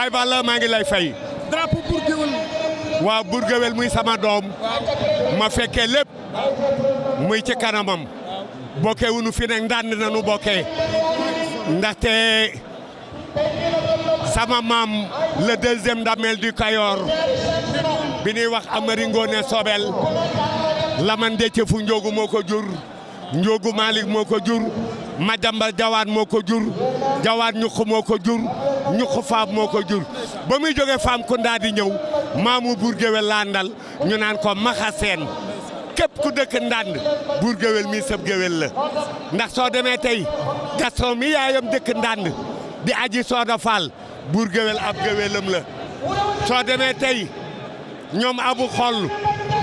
Baye Balla maa ngi lay fay. drapeau Bour Gueweul. waaw Bour Gueweul muy sama doom. ma fekkee lépp. muy ci kanamam. bokkee wuñu fi nag ndànd nañu bokkee. ndaxte sama maam le deuxième damel du Kayor. bi ñuy wax Amari Ngoone Sobel. Laman Dece fu Njóogu moo ko jur. Njóogu Malick moo ko jur. Majamba Jawaan moo ko jur. Jawaan ñuq moo ko jur. ñuq faam moo ko jur. ba muy jógee faam ku ndaa di ñëw maamu Bour Gueweul laa ndal ñu naan ko maxa seen képp ku dëkk ndànd Bour Gueweul mi sëb géwél la ndax soo demee tey Gaston mi yaayam dëkk ndànd di aji Sooda Fall Bour Gueweul ab géwélam la soo demee tey ñoom abu xoll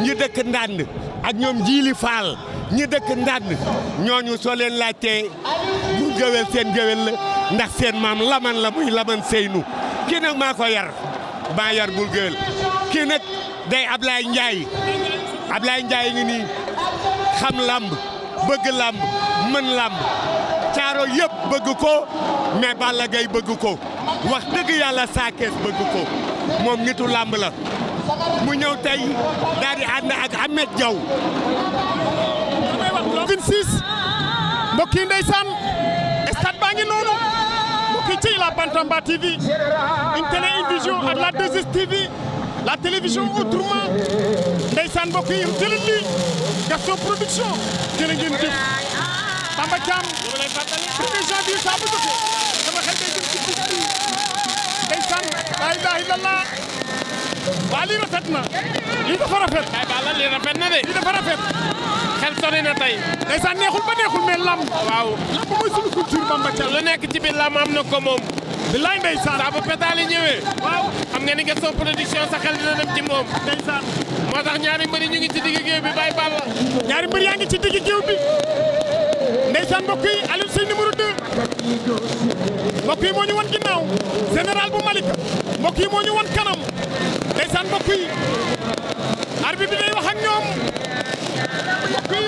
ñi dëkk ndànd ak ñoom jiili Fall ñi dëkk ndànd ñooñu soo leen laajtee Bour Gueweul seen géwél la ndax seen maam laman la muy laman seynu kii nag maa ko yar maa yar Bour Gueweul kii nag day Ablaye Ndiaye Ablaye Ndiaye ngi nii xam lamb bëgg lamb mën lamb caaro yëpp bëgg ko mais Balla Gaye bëgg ko wax dëgg yàlla Sa Thiès bëgg ko moom nitu lamb la mu ñëw tey daal di ànd ak Ahmed Diaw. 26 mbokk yi ndeysaan stade baa ngi noonu mbokk yi ci la Bantamba TV une télé une vision ak la 2STV la télévision autrement ndeysaan mbokk yi jëlal li Gaston Production jërë ngeen jëf Bamba Thiam 1er janvier saa bu jotee sama xel day jëm ci bis bi ndeysaan la ilaha illallah waa lii rafet na lii dafa rafet lii rafet na de lii dafa rafet xel sori na tey ndeysaan neexul ba neexul mais lamb waaw lamb mooy suñu culture Bamba Thiam lu nekk ci biir lamb am na ko moom bilaay ndeysaan saa bu pétale ñëwee waaw xam nga ni Gaston Production sa xel dina dem ci moom ndeysaan moo tax ñaari mbëri ñu ngi ci digg géew bi Baye Balla ñaari mbër yaa ngi ci digg géew bi ndeysaan mbokk yi Alioune Seye numéro 2 mbokk yi moo ñu wan ginnaaw général bu Malika mbokk yi moo ñu wan kanam ndeysaan mbokk yi arbitre bi day wax ak ñoom mbokk yi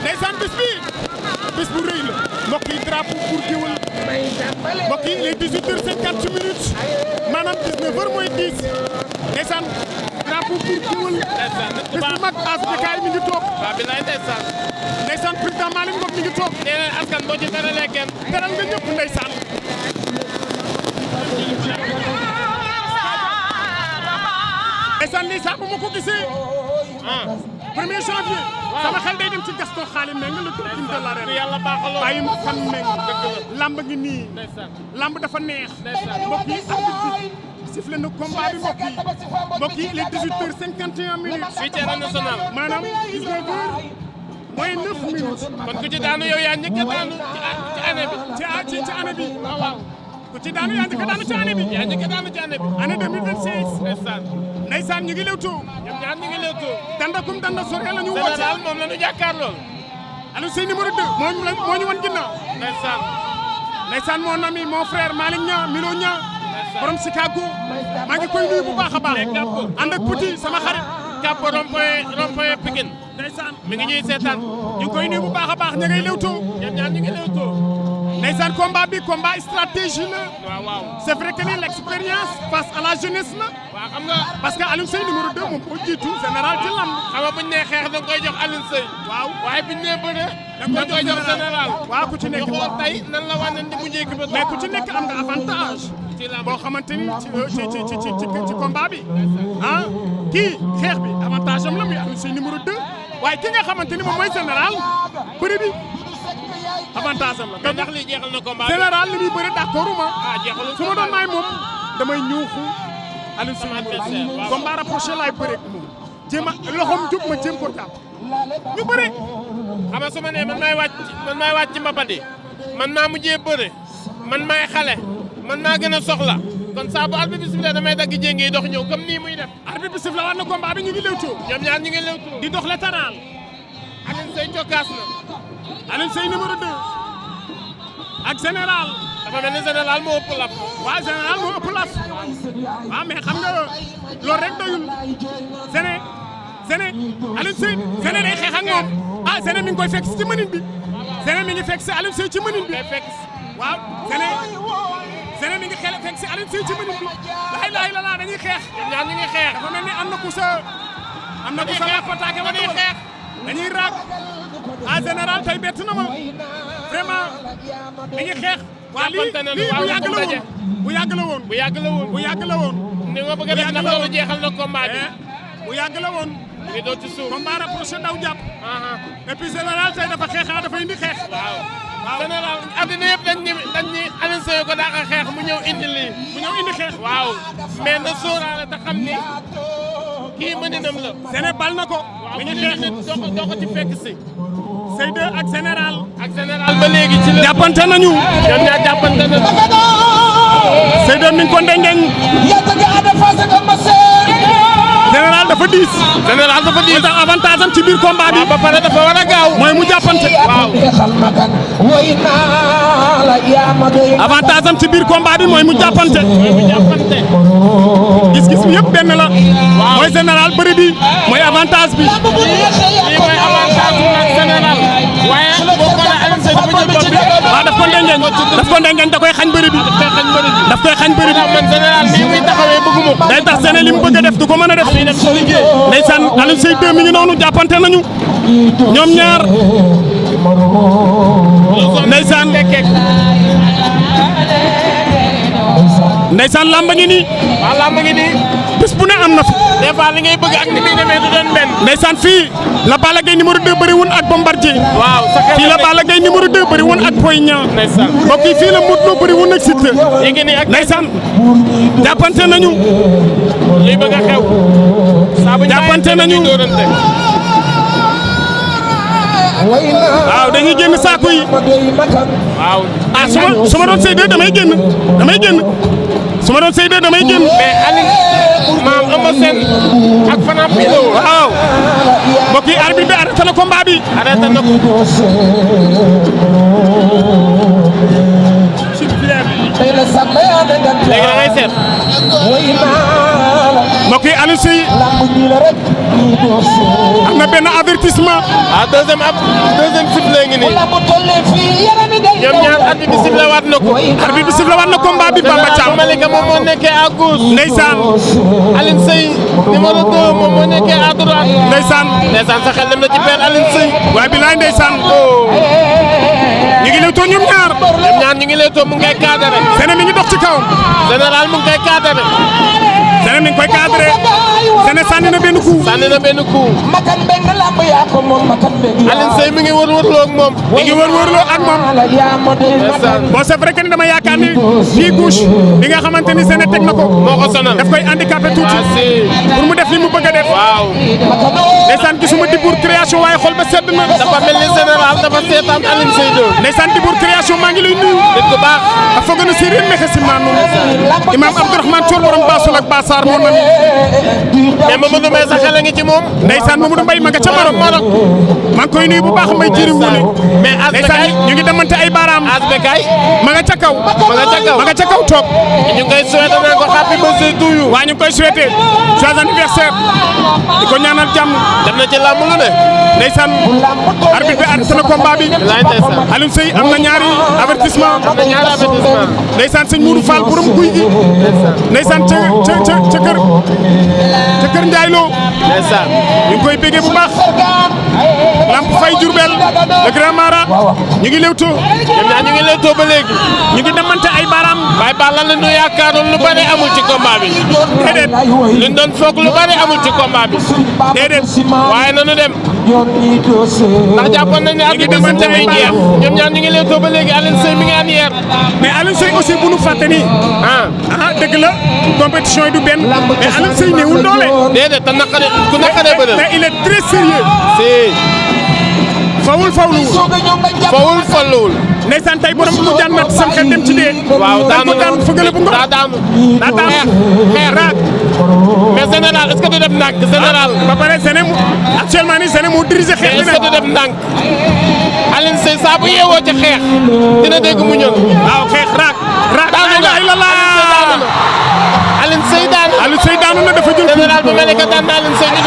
ndeysaan bis bu rëy la mbokk yi drapeau Bour Gueweul mbokk yi les 18h50 minutes maanaam 19h moins 10 ndeysaan drapeau Bour Gueweul bis bu mag as bikaay mi ngi toog waaw bilaay ndeysaan ndeysaan président Malick Ngom mi ngi toog nee na askan boo ci teralee kenn teral nga ñëpp ndeysaan ndeysaan lii saa bu ma ko gisee 1er janvier sama xel day dem ci Gaston xaali meng la tur de l'arène yàlla baaxaloo bàyyi ma xam meng lamb ngi nii lamb dafa neex mbokk yi arbitre bi sifflé na combat bi mbokk yi les 18h51 minutes fii ci arène nationale maanaam 19h mooy 9 minutes kon ku ci daanu yow yaa njëkk a daanu ci année bi ci année bi waaw ku ci daanu yaa njëkk a daanu ci année bi yaa njëkk a daanu ci année bi année 2026 ndeysaan ndeysaan ñu ngi lewtoo ñoom ñaar ñu ngi leewtoo danda kum danda sore la ñu woote général moom la ñu jàkkaar lool Alioune Seye numéro 2 moo ñu wan ginnaaw ndeysaan ndeysaan mon ami mon frère Malick Niang Milo Niang borom Chicago maa ngi koy nuyu bu baax a baax ànd ak Petit sama xarit Cap rond-point Pikine ndeysaan mi ngi ñuy seetaan ñu ngi koy nuyu bu baax a baax ña ngay lewtoo ñoom ñaar ñu ngi leewtoo ndeysaan combat bi combat stratégie la waaw waaw c'est vrai que ni l'expérience face à la jeunesse la waaw xam nga parce que Alioune Seye numéro 2 moom moo jiitu général ci lamb xam nga buñ nee xeex da nga koy jox Alioune Seye waaw waaye buñ nee bëre da nga koy jox général waaw ku ci nekk ñu xool tey nan la wane ni mu njëkk ba mais ku ci nekk am nga avantage ci lamb boo xamante ni ci combat bi ah kii xeex bi avantage am la muy Alioune Seye numéro 2 waaye ki nga xamante ni moom mooy général bëri bi avantage am la. mais ndax lii jeexal na combat bi général li muy bëri d'accord ma. jeexalul su ma doon may moom damay ñuuxu Alioune Seye numéro 2 waaw. combat rapproché laay bëri ak moom jéem a loxoom jub ma jéem ko jàpp ñu bëri. xam nga su ma nee man maay wàcc ci mbapat yi man maa mujjee bëre man maay xale man maa gën a soxla kon saa bu arbitre bi sifflé damay dagg jéngi yi dox ñëw comme nii muy def. arbitre bi sifflé waat na combat bi ñu ngi lewtoo ñoom ñaar ñu ngi lewtoo di dox latéral Alioune Seye cokkaas na Alioune Seye numéro 2 ak général. dafa mel ni général moo ëpp laf. waaw général moo ëpp laf waaw mais xam nga loolu rek doyul Zéné Alioune Seye Zéné day xeex ak moom ah Zéné mi ngi koy fekk ci mënin bi Zéné mi ngi fekk si Alioune Seye ci mënin bi day fekk waaw Zéné Zene mi ngi xel fekk si Alioune Seye ci minute bi la ilaha illallah dañuy xeex. ñoom ñaar ñu ngi xeex. dafa mel ni am na ku sa lappataake wa dañuy xeex. dañuy raag en général tey bett na ma vraiment mi ngi xeex. waa lii bu yàgg la woon. bu yàgg la woon. bu yàgg la woon. ni nga bëgg a def nag loolu jeexal na combat bi. bu yàgg la woon. mu ngi doon ci suuf. combat rapproché daw jàpp. et puis général tey dafa xeexaa dafa indi xeex. waaw général addina yëpp dañ ni Alioune Seye ko daa xeex mu ñëw indi lii. mu ñëw indi xeex. waaw mais na sóoraale te xam ni kii mëninam la. Zene bal na ko. mi ngi xeex doo ko ci fekk si. Seyde ak général. ba léegi ci la. jàppante nañu. ñoom ñaar jàppante nañu. Seyde mi ngi ko ndengeñ. général dafa diis. général dafa diis. moo tax avantage am ci biir combat bi. waaw ba pare dafa war a gaaw. mooy mu jàppante. waaw. avantage am ci biir combat bi mooy mu jàppante. gis-gis bi yëpp benn la. mooy général bëri bi mooy avantage bi. lii mooy avantage bi nag général. waaye boo xoolee Alioune Seye dafa jël bopp bi. waaw daf ko ndengeñ da koy xañ bëri bi. daf koy xañ bëri bi. man général nii muy taxawee bëgguma ko. day tax Zene li mu bëgg a def du ko mën a def. ndeysaan Alioune Seye 2 mi ngi noonu jàppante nañu. ñoom ñaar. ndeysaan. ndeysaan lamba ngi nii. waaw lamba ngi nii. bis bu ne am na fi. des fois li ngay bëgg ak ni muy demee du doon benn. ndeysaan fii la Balla Gaye numéro 2 bëri woon ak Bombardier. waaw fii la Balla Gaye numéro 2 bëri woon ak Boy Niang. ndeysaan mbokk yi fii la Modou Lo bëri woon ak Siteu. Yékini ak ndeysaan jàppante nañu. luy bëgg a xew. jàppante nañu. waaw dañuy génn saako yi. waaw. ah su ma doon Seye 2 damay génn. su ma doon Seye 2 damay génn. mais Alioune maam Eumeu Sène ak Fana Fido. waaw mbokk yi arbitre bi arrêté na combat bi. arrêté na ko. léegi da ngay seet. mbokk yi Alioune Seye am na benn avertissement. deuxième sifflet ngi nii. ñoom ñaar arbitre bi sifflé waat na ko. arbitre bi sifflé waat na combat bi Bamba Thiam. Malika moom moo nekkee à gauche. ndeysaan. Alioune Seye numéro 2 moom moo nekkee à droite. ndeysaan. sa xel dem na ci père Alioune Seye. waaye bilaay ndeysaan. ñu ngi lewtoo ñoom ñaar. ñu ngi lewtoo mu ngi koy cadré. Zene mi ngi dox ci kawam. général mu ngi koy cadré. Zene mi ngi koy cadré. Zene sànni na benn coup. Alioune Seye mi ngi wër-wërloo ak moom. bon c'est vrai que ni dama yaakaar ni fii gauche bi nga xamante ni Zene teg na ko. moo ko sonal daf koy handicapé tuuti. pour mu def li mu bëgg a def. waaw. ndeysaan gisuma Dibour création waaye xol ba sedd na. dafa mel ni général dafa seetaan Alioune Seye 2. ndeysaan Dibour création maa ngi lay nuyu. nit ku baax. a foog na séeréer mexe si maanu. Imam Abdourahmane Thior borom Baasul ak Bassar moo na ni. mais Mamadou Mbaye sa xel a ngi ci moom. ndeysaan Mamadou Mbaye ma nga ca Maroc. maa ngi koy nuyu bu baax may jëri wuule. mais ndeysaan ñu ngi demante ay baaraam. Asbekaay. ma nga ca kaw. ma nga ca kaw toog. ñu ngi koy souhaité naan ko happy birthday to you. waa ñu ngi koy souhaité joyeux anniversaire. di ko ñaanal jàmm. dem na ci làmb lu ne. ndeysaan arbitre bi arrêté na combat bi. Alioune Seye am na ñaari avertissement. ndeysaan sëñ Mourou Fall borom guy gi. ndeysaan ca kër Ndiaye Lo. ñu ngi koy béggee bu baax. Lamp Faye Diourbel le grand mara ñu ngi lewtoo. ñoom ñaar ñu ngi lewtoo ba léegi. ñu ngi demante ay baaraam. waaye ba lan la ñu yaakaaroon lu bari amul ci combat bi. déedéet. luñ doon foog lu bari amul ci combat bi. déedéet. waaye nanu dem. ndax jàppoon nañ ne arbitre bi demante ay jeex. ñoom ñaar ñu ngi lewtoo ba léegi Alioune Seye mi ngi an yeer. mais Alioune Seye aussi bu nu fàtte nii. dëgg la compétition yi du benn. mais Alioune Seye néewul doole. déedéet te naqare ku naqaree bëri. mais il est très sérieux. fawul falluwul. ndeysaan tey borom mu jaan mat sam xel dem ci dee. waaw daanu daan fëgale bu daa daanu. xeex raak. mais général est-ce que du def ndànk général. ba pare Zene actuellement nii Zene moo dirigé xeex bi est-ce que du def ndànk. Alioune Seye saa bu yeewoo ca xeex dina dégg mu ñëw. waaw xeex raak. daanu na Alioune Seye daanu. Alioune Seye daanu na dafa jël. général bu mel ni que daan na Alioune Seye ñu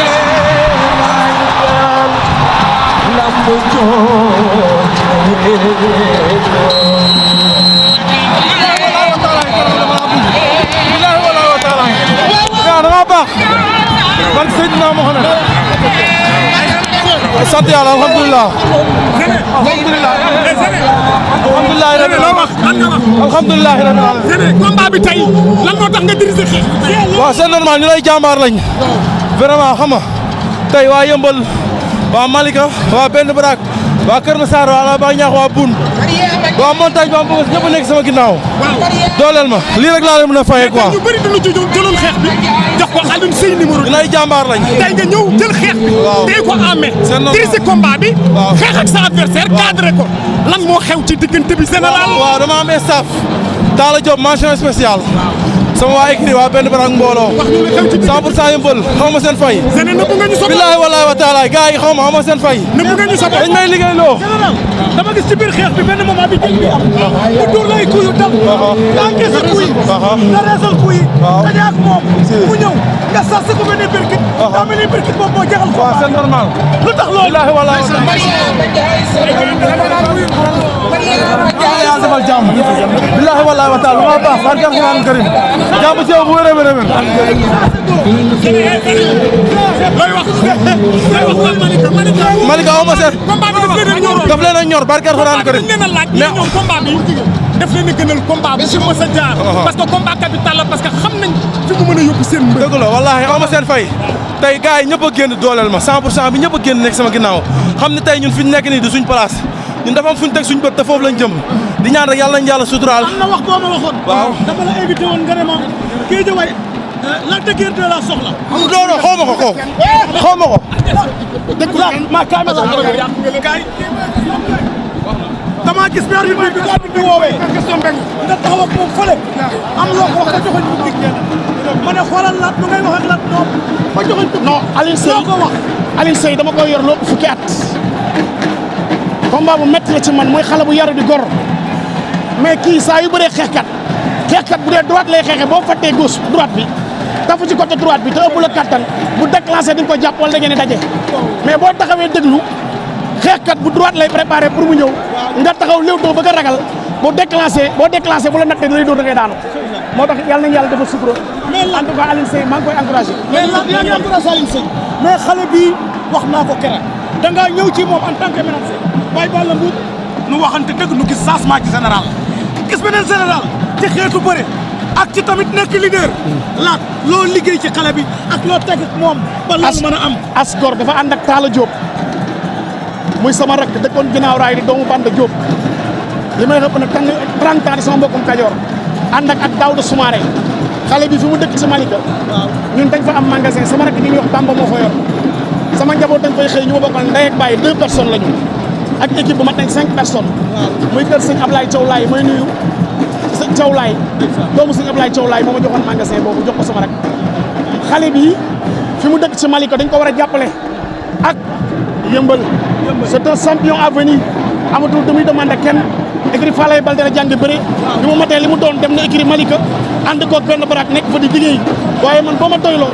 sant yàlla alhamdulilah. alhamdulilah. alhamdulilah rabbil alamin. combat bi tey lan moo tax nga diriger xeex. waaw c'est normal ñu lay jàmbaar lañ. vraiment xam nga tey waa Yëmbal waa Malika waa Benn Baraak waa Kër Massar waa Ba Ñaax waa Boune waa montagne waa Mbogos ñëpp nekk sama ginnaaw. dooleel ma lii rek laa leen mën a fayee quoi. ñu bëri dañu jëloon xeex bi jox ko Alioune Seye numéro. ñu lay jàmbaar lañ. tey nga ñëw jël xeex bi. waaw tey ko amee. c'est normal diriger combat bi. waaw xeex ak sa adversaire cadré ko. lan moo xew ci diggante bi général. waaw dama am staff. Talla Diop mention spéciale. sama waa écrit waa Benn Baraak mbooloo. wax ñu ne xew ci 100% Yëmbal xaw ma seen fay. Zene nëbbu nga ñu sa bopp. billahi wallahi wa taala gars yi xaw ma seen fay. nëbbu nga ñu sa bopp. dañ may liggéey loo. dama gis ci biir xeex bi benn moment bi jël bi am. mu dóor lay kuy yu dal. nga encaissé kuy. nga reesal kuy. daje ak moom. mu ñëw nga sas ko benn birkit. daa mel ni birkit boobu moo jaxal ko. waaw c'est normal. lu tax loolu. billahi wallahi wa taala. yàlla defal jàmm. billahi wallahi wa taala lu ma baax barke Alxuraan karim. jàmm ci yow bu wér a wér a wér. looy wax Malika aw ma seet. combat bi daf leen a ñor barke Alxuraan karim. dañ leen a laaj mais ñoom combat bi daf leen a gënal combat bu si mës a jaar. parce que combat capital la parce que xam nañ fi mu mën a yóbbu seen mbër. dëgg la wallaahi aw ma seen fay tey gars yi ñëpp a génn dooleel ma 100% bi ñëpp a génn nekk sama ginnaaw xam ne tey ñun fi ñu nekk nii du suñ place ñun dafa am fu ñu teg suñ bët te foofu lañ jëm di ñaan rek yàlla nañ yàlla suturaal. am na wax boo ma waxoon. waaw dama la invité woon nga ne ma kii di way Lac de Guiers 2 la soxla. non non xaw ma ko kooku xaw ma ko. dëgg la maa kaay ma la kaay. damaa gis ne arbitre bi daa bi woowee. nga taxaw ak moom fële. am loo ko wax ba joxoñ bu dig ma ne xoolal Lac nu ngay wax ak Lac moom ba joxoñ bu. non Alioune Seye ko wax. Alioune Seye dama koy yor lépp fukki at. combat bu métti la ci man mooy xale bu yaru di gor mais kii saa yu bëree xeexkat bu dee droite lay xeexee boo fàttee gauche droite bi tafu ci côté droite bi te ëpp la kattan bu déclenché di nga ko jàpp wala da ngeen di daje mais boo taxawee déglu xeexkat bu droite lay préparé pour mu ñëw nga taxaw léewtoo bëgg a ragal boo déclenché bu la nattee da lay dóor da ngay daanu moo tax yàlla nañu yàlla defal sutura en tout cas Alioune Seye maa ngi koy encouragé. mais Lac yaa ngi encouragé Alioune Seye mais xale bii wax naa ko keroog da ngaa ñëw ci moom en tant que ménager bàyyi ba la mbuut nu waxante dëgg nu gis changement ci général gis beneen général ci xeetu bëre ak ci tamit nekk leader. Lac loo liggéey ci xale bi ak loo teg ak moom ba loolu mën a am. as gor dafa ànd ak Talla Diop muy sama rakk dëkkoon ginnaaw raay di doomu Banda Diop li may xëpp nag 30 ans di sama mbokkum Kajoor ànd ak Daouda Soumaré xale bi fi mu dëkk ci Malika ñun dañ fa am magasin sama rakk ñi ñuy wax Bamba moo fa yor sama njaboot dañ koy xëy ñu ma bokkal ndey ak bàyyi 2 personnes la ñu ak équipe bu mat nañ 5 personnes muy kër sëñ Ablaye Thiaw Laye may nuyu sëñ Thiaw Laye doomu sëñ Ablaye Thiaw Laye moo ma joxoon magasin boobu jox ko sama rakk xale bi fi mu dëkk ci Malika dañ ko war a jàppale ak Yëmbal c'est un champion à venir amatul du muy demandé kenn écurie Falaye Baldé la jàngi bëri bi mu matee li mu doon dem na écurie Malika ànd koog Benn Baraak nekk fa di liggéey waaye man boo ma doyloo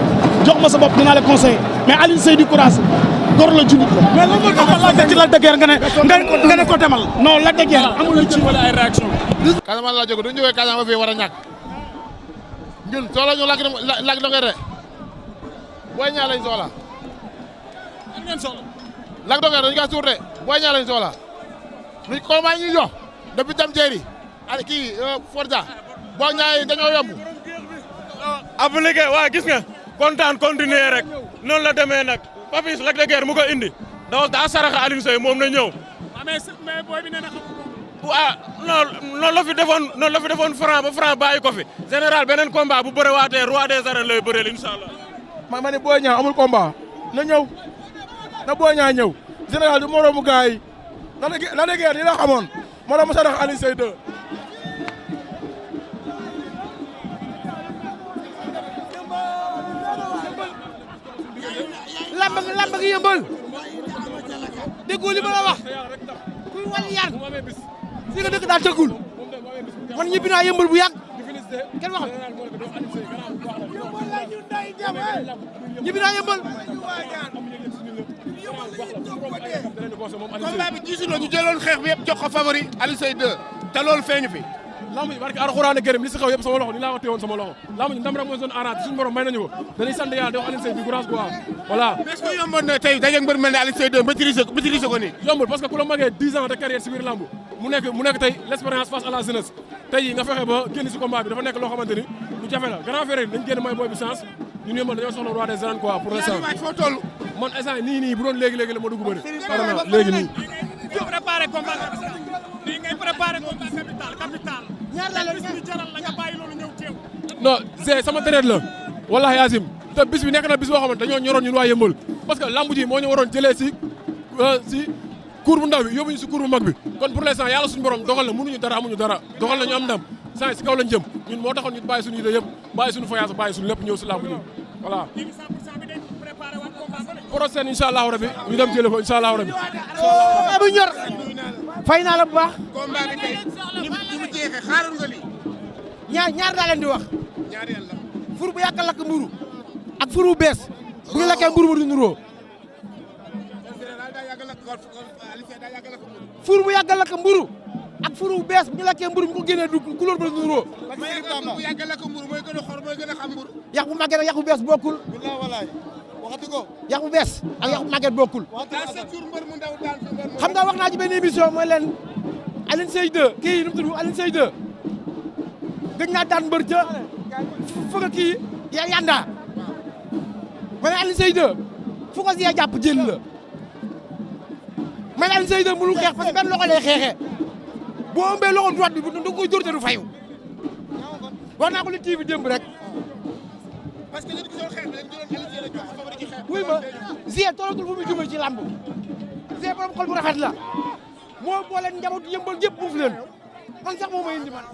jox ma sa bopp dinaa la conseiller mais Alioune Seye du courage gor la junit la. mais lan moo tax Lac ci Lac de Guiers nga ne ko demal. non Lac de Guiers amul lu ci wala ay réaction. Casamance laa jógee du ñu jógee Casamance ba fii war a ñàkk ñun soxla ñu Lac de Guiers Boy Niang lañ soxla. am ngeen soxla. Lac de Guiers dañu kaa suur de Boy Niang lañ soxla luñ combat ñuy jox depuis Jam Teeri ak kii Forza Boy Niang yi dañoo yomb. appliqué waa gis nga kontaan continuer rek noonu la demee nag Papis Lac de Guiers mu ko indi daa saraxa Alioune Seye moom na ñëw. mais booy bi nee na ah noonu la fi defoon franc ba franc bàyyi ko fi général beneen combat bu bëre waatee roi des arènes lay bëreel incha allah. ma ne Boy Niang amul combat na ñëw na Boy Niang ñëw général du moroomu gars yi Lac de Guiers li la xamoon moo doon mos a def Alioune Seye 2. lamb gi Yëmbal déggoo li ma la wax kuy wàllu yar fi nga dëkk daal tëggul man ñibbi naa Yëmbal bu yàgg kenn waxal ñibbi naa Yëmbal. combat bi diisu na ñu jëloon xeex bi yëpp jox ko favori Alioune Seye 2 te loolu feeñu fi lamb ji barke alxuraan karim li si xaw yëpp sama loxo ni laa ko téewoon sama loxo lamb ji ndam rek mooy zone arrangé suñu borom may nañu ko dañuy sant yàlla di wax Alioune Seye bi courage quoi voilà. mais est-ce que yomboon na tey dajeeg mbër mel ne Alioune Seye 2 maîtriser ko nii. yombul parce que ku la magee 10 ans de carrière si biir lamb mu nekk tey l'expérience face à la jeunesse tey nga fexe ba génn si combat bi dafa nekk loo xamante ni lu jafe la grand frère dañ génn may booy bi chance ñun yëmbal dañoo soxla roi des arènes quoi pour l'instant man instant nii bu doon léegi la ma dugg bëri carrément léegi nii préparé combat nii ngay préparé combat capital ñaar la bis bi jaral la nga bàyyi loolu ñëw teew non c'est sama deret la wallahi Azim te bis bi nekk na bis boo xamante dañoo ñoroon ñun waa yëmbal parce que lamb ji moo ñu waroon jëlee si cour bu ndaw bi yóbbuñu si cour bu mag bi kon pour l'instant yàlla suñu borom dogal na mënuñu dara amuñu dara dogal na ñu am ndam saa si kaw lañ jëm ñun moo taxoon ñu bàyyi suñu yite yëpp bàyyi suñu voyage bàyyi suñu lépp ñëw si lamb ji voilà prochaine incha allahu rabi ñu dem jëlee ko incha allahu rabi bu ñor fay naa la bu baax combat bi tey ni mu jeexee xaaroon nga lii. ñaar daa leen di wax ñaar yàlla. fur bu yàgg lakk mburu ak fur bu bees bu ñu lakkee mburu bu du nuroo fur bu yàgg lakk mburu ak fur bu bees bu ñu lakkee mburu bu ko génnee du couleur ba du nuroo bu yàgg lakk mburu mooy gën a xor mooy gën a xam mburu. yàq bu màggee ak yàq bu bees bokkul yàq bu bees ak yàq bu màggee bokkul xam nga wax naa ci benn émission mooy leen Alioune Seye 2 kii nu mu tudd Alioune Seye 2 gëj naa daan mbër ca fëgg kii yanda ma ne Alioune Seye 2 fu ko siy jàpp jël la ma ne Alioune Seye 2 mënul xeex parce que benn loxo lay xeexee boo ëmbee loxo droite bi du koy dóor te du fayu wax naa ko li TV démb rek parce que léegi soo xeex bi dañu doon Alioune Seye la jox favori ci xeex. wuy ma Ziye toolatul fu muy jubal ci làmb Ziye borom xol bu rafet la moo boole njaboot yëmbal yëpp buuf leen man sax moo may indi man.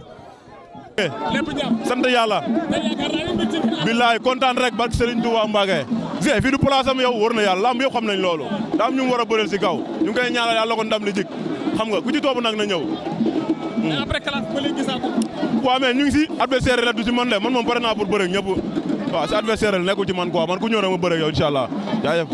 sant yàlla. billaay kontaan rek barke Serigne Touba Mbacké. Ziye fii du place am yow wër na yàlla lamb yëpp xam nañ loolu. daa am ñu mu war a bëreel si kaw ñu ngi koy ñaanal yàlla ko ndam li jik xam nga ku ci topp nag na ñëw. mais après classe ba léegi gisaatu. waaw mais ñu ngi si adversaire la du si man de man moom pare naa pour bëre ñëpp waaw si adversaire la nekkul ci man quoi man ku ñëw rek ma bëre yow incha allah jaajëf.